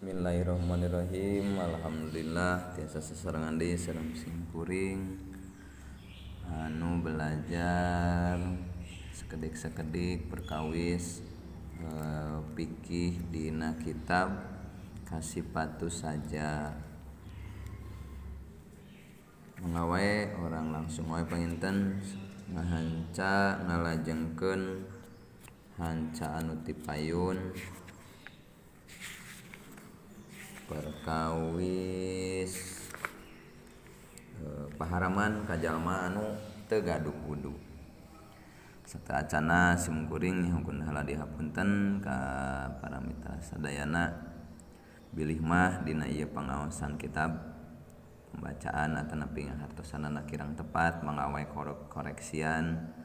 Bismillahirrahmanirrahim. Alhamdulillah tiasa sesarengan deui sareng simkuring anu belajar sekedik-sekedik perkawis fikih dina kitab Kasifatus Saja. Mangga wae orang langsung wae panginten ngahanca ngalajengkeun hanca anu ti payun perkawis paharaman ka jalma anu teu gaduh wudu. Sateuacana simkuring nyuhunkeun heula dihapunten ka para mitra sadayana bilih mah dina ieu pangaosan kitab pembacaan atanapi ngahartosanana kirang tepat mangga wae koreksian.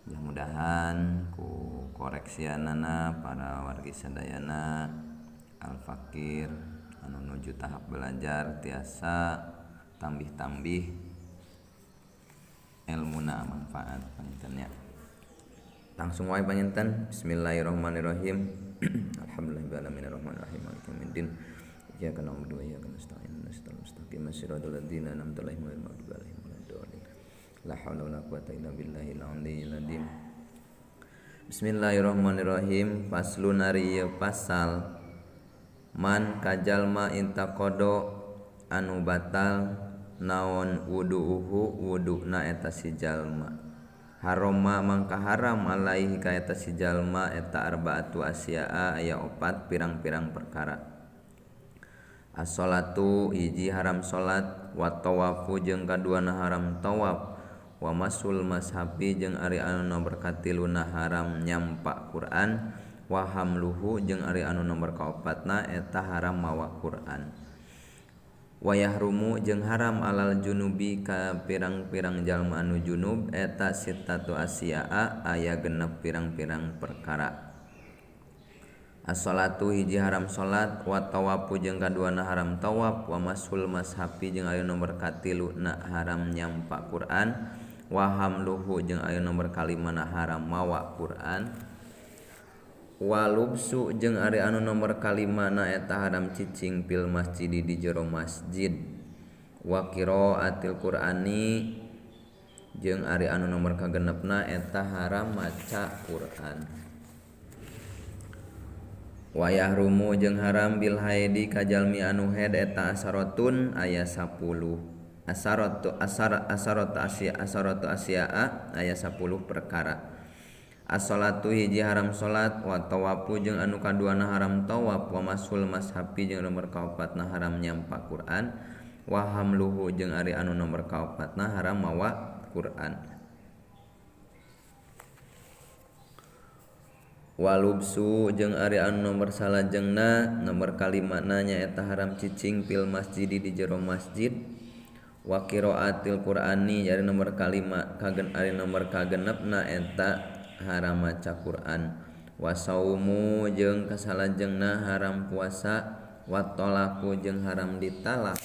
Mudah-mudahan ku koreksianana para wargi sadayana al-fakir anu nuju tahap belajar tiasa tambih-tambih elmuna manfaat panginten nya. Langsung wae panginten. Bismillahirrahmanirrahim. Alhamdulillahirabbil alamin arrahmanirrahim maliki yaumiddin. Iyyaka na'budu wa iyyaka nasta'in ihdinas siratal mustaqim siratal ladzina an'amta 'alaihim ghairil maghdubi 'alaihim waladdallin. La haula wala quwata illa billahil aliyyil azim. Bismillahirrahmanirrahim. Faslun ari ieu pasal man kajalma intaqada anu batal naon wudu'uhu wuduna eta si jalma haroma mangka haram alaihi ka eta si jalma eta arbaatu asya'a aya opat pirang-pirang perkara. As-sholatu hiji haram salat wa tawafu jeung kaduana haram tawaf wa masul mashafi jeung ari anu nomor katiluna haram nyampa Quran wa hamluhu jeung ari anu nomor kaopatna eta haram mawa Quran. Wa yahrumu jeung haram alal junubi ka pirang-pirang jalma anu junub eta sittatu asya'a aya genep pirang-pirang perkara. As-sholatu hiji haram salat wa tawafu jeung kaduana haram tawaf wa masul mashafi jeung aya nomor katiluna haram nyampa Quran wa hamluhu jeung aya nomor kalimana haram mawa Quran wa lubsu jeung ari anu nomor kalimana eta haram cicing fil masjid di jero masjid wa qiraatil qur'ani jeung ari anu nomor kagenepna eta haram maca Quran. Wa yahrumu jeung haram bil haidi ka jalmi anu haid eta asarotun aya 10 asaratu asar asaratu asya asaratu asya'a aya 10 perkara. As-sholatu hiji haram salat wa tawafu jeung anu kaduana haram tawaf wa masul mashafi jeung nomor kaopatna haram nyampa Quran wa hamluhu jeung ari anu nomor kaopatna haram mawa Quran. Walubsu jeung ari anu nomor salajengna nomor kalimana nyaeta haram cicing fil masjid di jero masjid wa qiraatil qur'ani ari nomor kalima kagen ari nomor kagenepna eta haram maca Quran wa saumu jeung kasalajengna haram puasa wa talaku jeung haram ditalak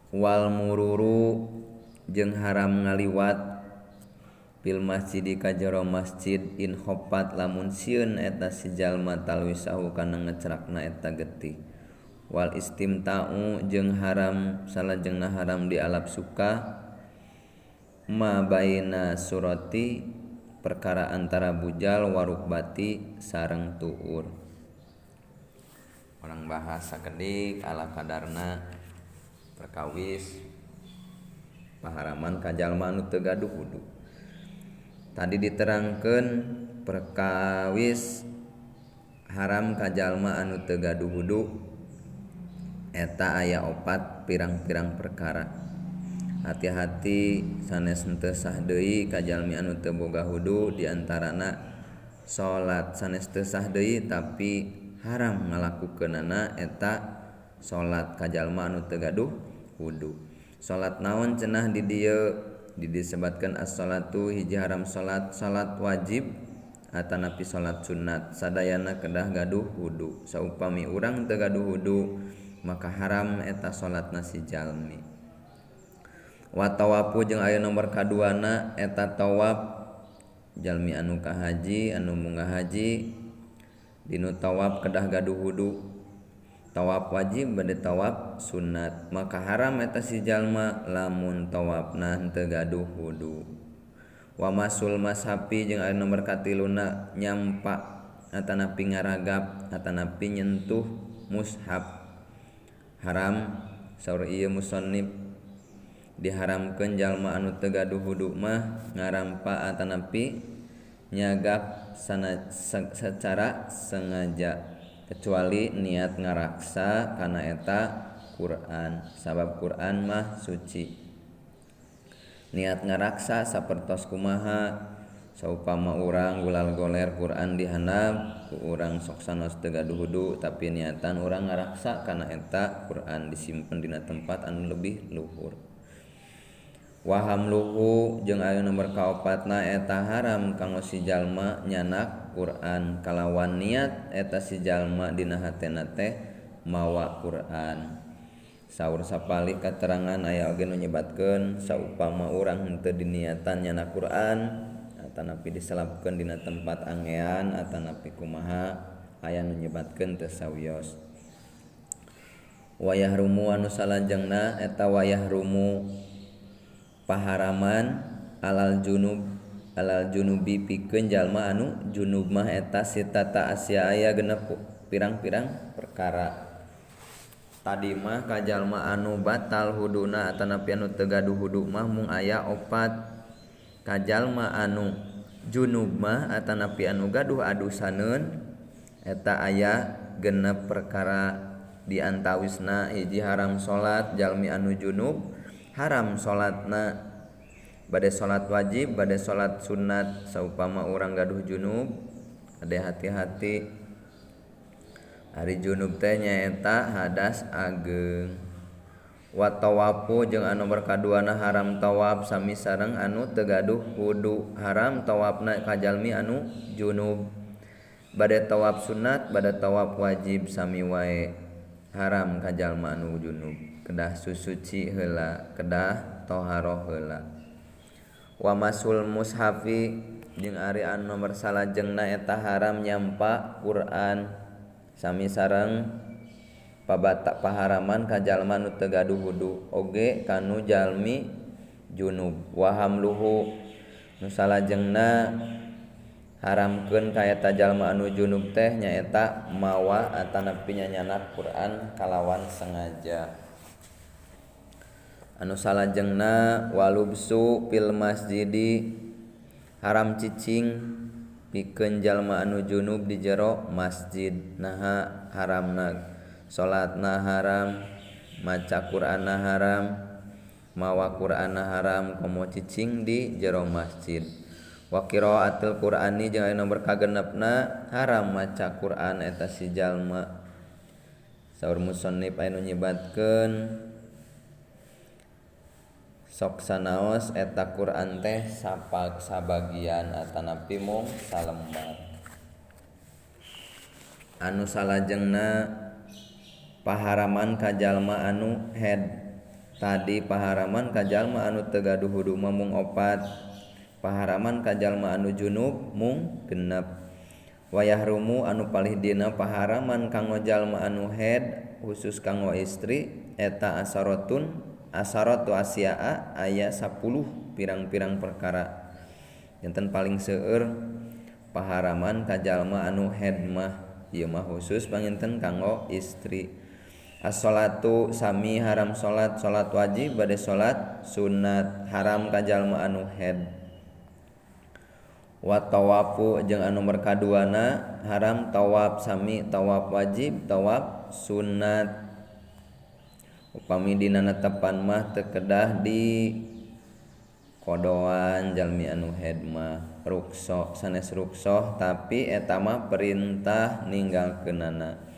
wal mururu jeung haram ngaliwat fil masjid ka jero masjid in khopat lamun sieun eta si jalma talwisahu kana ngecerakna eta getih wal istimta'u jeung haram salajengna haram dialap suka ma baina surati perkara antara bujal warukbati sareng tuur. Orang bahas sakedik ala kadarna perkawis paharaman ka jalma anu teu gaduh wudu. Tadi diterangkeun perkawis haram ka jalma anu teu gaduh wudu eta aya opat pirang-pirang perkara. Hati-hati sanes henteu sah deui ka jalmi anu teu boga wudu diantarana salat sanes teu sah deui tapi haram ngalakukeunana eta salat ka jalma anu teu gaduh wudu. Salat naon cenah di dieu disebatkeun as-sholatu hiji haram salat salat wajib atanapi salat sunat sadayana kedah gaduh wudu. Saupami urang teu gaduh wudu maka haram eta salatna si jalmi. Wa tawafu jeung aya nomor kaduana eta tawaf jalmi anu ka haji anu munggah haji Dinu tawaf kedah gaduh wudu. Tawaf wajib bade tawaf sunat, maka haram eta si jalma lamun tawafna henteu gaduh wudu. Wa masul mashafi jeung anu nomor katiluna nyampa atanapi ngaragap atanapi nyentuh mushaf haram. Saur ieu musannif diharamkeun jalma anu teu gaduh wudu mah ngarampa atanapi nyagap secara sengaja kecuali niat ngaraksa kana eta Quran, sabab Quran mah suci. Niat ngaraksa sapertos kumaha saupama urang gulal goler Quran dihandap ku urang sok sanos teu gaduh wudu tapi niatan urang ngaraksa kana eta Quran disimpen dina tempat anu lebih luhur. Wa hamluhu jeung aya nomor kaopatna eta haram kanggo si jalma nyanak Quran kalawan niat eta si jalma dina hatena teh mawa Quran. Saur sapalih katerangan aya oge nu nyebatkeun saupama urang henteu diniatan nyanak Quran atanapi diselapkeun dina tempat angean atanapi kumaha aya nu nyebatkeun teu sawios. Wayah rumu anu salajengna eta wayah rumu paharaman alal junub alal junubi pikeun jalma anu junub mah eta sitata asya aya genep pirang-pirang perkara. Tadi mah ka jalma anu batal huduna atanapi anu teu gaduh wudu mah mung aya opat. Ka jalma anu junub mah atanapi anu gaduh adusaneun eta aya genep perkara. Di antawisna hiji haram salat jalmi anu junub haram salatna bade salat wajib bade salat sunat. Saupama urang gaduh junub ade hati-hati, ari junub teh nyaeta hadas ageng. Wa tawafu jeung anu nomor kaduana haram tawaf sami sareng anu teu gaduh wudu haram tawafna ka jalmi anu junub bade tawaf sunat bade tawaf wajib sami wae haram ka jalma anu junub kedah susuci heula kedah toharoh heula. Wa masul mushafi jeung ari anu nomor salajengna eta haram nyampa Quran sami sareng pabata paharaman ka jalma nu teu gaduh wudu oge kanu jalmi junub. Wa hamluhu nu salajengna haramkeun ka eta jalma anu junub teh nyaeta mawa atanapi nyanyanak Quran kalawan sengaja. Anu salajengna walubsu fil masjidi haram cicing pikeun jalma anu junub di jero masjid. Naha haramna salatna haram, maca Qur'anna haram, mawa Qur'anna haram komo cicing di jero masjid. Wa qiraatil Qur'ani jeung aya nomor kagenepna haram maca Qur'an eta si jalma. Saur musannif aya nu nyebatkeun sok sanaos eta Qur'an teh sapak sabagian atanapi mung salembar. Anu salajengna paharaman ka jalma anu head. Tadi paharaman ka jalma anu teu gaduh wudu mah mung opat, paharaman ka jalma anu junub mung genep. Wayah rumu anu palih dina paharaman kanggo jalma anu head khusus kanggo istri eta asaratun asaratu asyaa aya 10 pirang-pirang perkara. Janten paling seueur paharaman ka jalma anu head mah ieu mah khusus panginten kanggo istri. As-sholatu sami haram salat, salat wajib bade salat sunat haram ka jalma anu head. Wa tawafu jeung anu nomor kaduana haram tawaf sami tawaf wajib tawaf sunat. Upami dina netepan mah teu kedah di kodoan jalmi anu head mah rukso sanes ruksoh tapi eta mah perintah ninggalkeunana.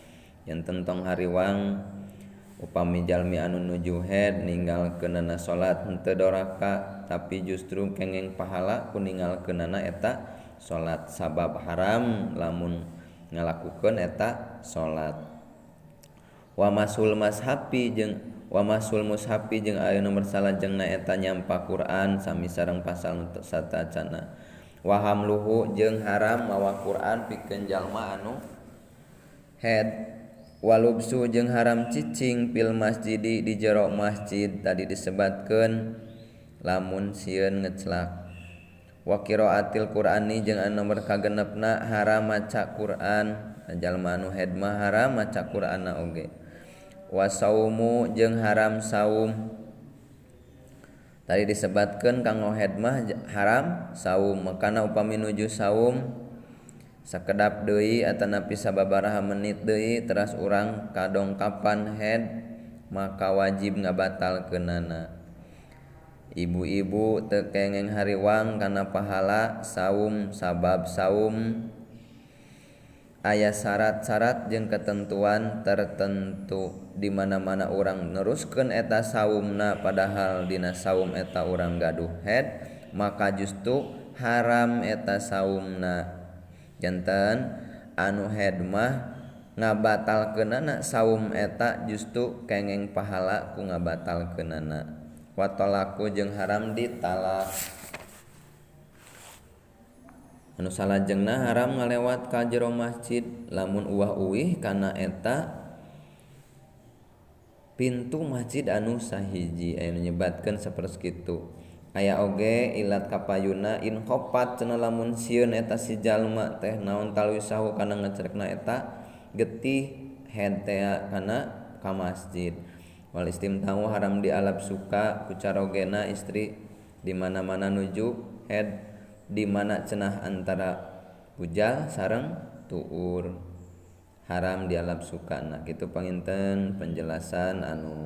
Janten tong hariwang upami jalmi anu nuju head ninggalkeunana salat henteu doraka tapi justru kengeng pahala ku ninggalkeunana eta salat sabab haram lamun ngalakukeun eta salat. Wa masul mashafi jeung wa masul mushafi jeung aya nomor salajengna eta nyampa Quran sami sareng pasal satacana. Wa hamluhu jeung haram mawa Quran pikeun jalma anu head. Walubsu jeung haram cicing fil masjidi di jero masjid tadi disebatkeun lamun sieun ngecelak. Wa qiraatil Qur'ani jeung anu nomor kagenepna haram maca Qur'an, jalma anu head mah haram maca Qur'anna oge. Wa saumu jeung haram saum tadi disebatkeun kanggo head mah haram saum, makana upami nuju saum sakedap deui atanapi sababaraha menit deui teras urang kadongkapan head maka wajib ngabatalkeunana. Ibu-ibu teu kengeng hariwang kana pahala saum sabab saum aya syarat-syarat jeung ketentuan tertentu di mana-mana urang neruskeun eta saumna padahal dina saum eta urang gaduh head maka justru haram eta saumna. Janten anu head mah ngabatalkeunana saum eta justru kengeng pahala ku ngabatalkeunana. Wa talaku jeung haram ditalak. Anu salajengna haram ngalewat ka jero masjid lamun uwah-uwih kana eta pintu masjid anu sahiji aya nu nyebatkeun sapertos kitu. Aya oge ilat kapayuna in khopat cenah lamun sieun eta si jalma teh naon talwisahu kana ngecerekna eta getih head teh kana ka masjid. Wal istimtau haram dialap suka ku carogena istri di mana-mana nuju head di mana cenah antara bujal sareng tuur haram dialap suka. Nah kitu panginten penjelasan anu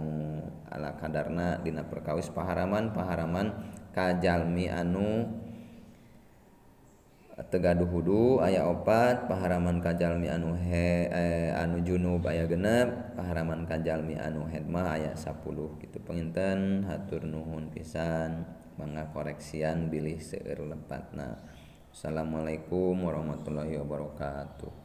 ala kadarna dina perkawis paharaman-paharaman kajalmi anu teu gaduh wudu aya 4, paharaman kajalmi anu anu junub aya 6, paharaman kajalmi anu haid mah aya 10 kitu panginten. Hatur nuhun pisan mangga koreksian bilih seueur lepatna. Assalamualaikum warahmatullahi wabarakatuh.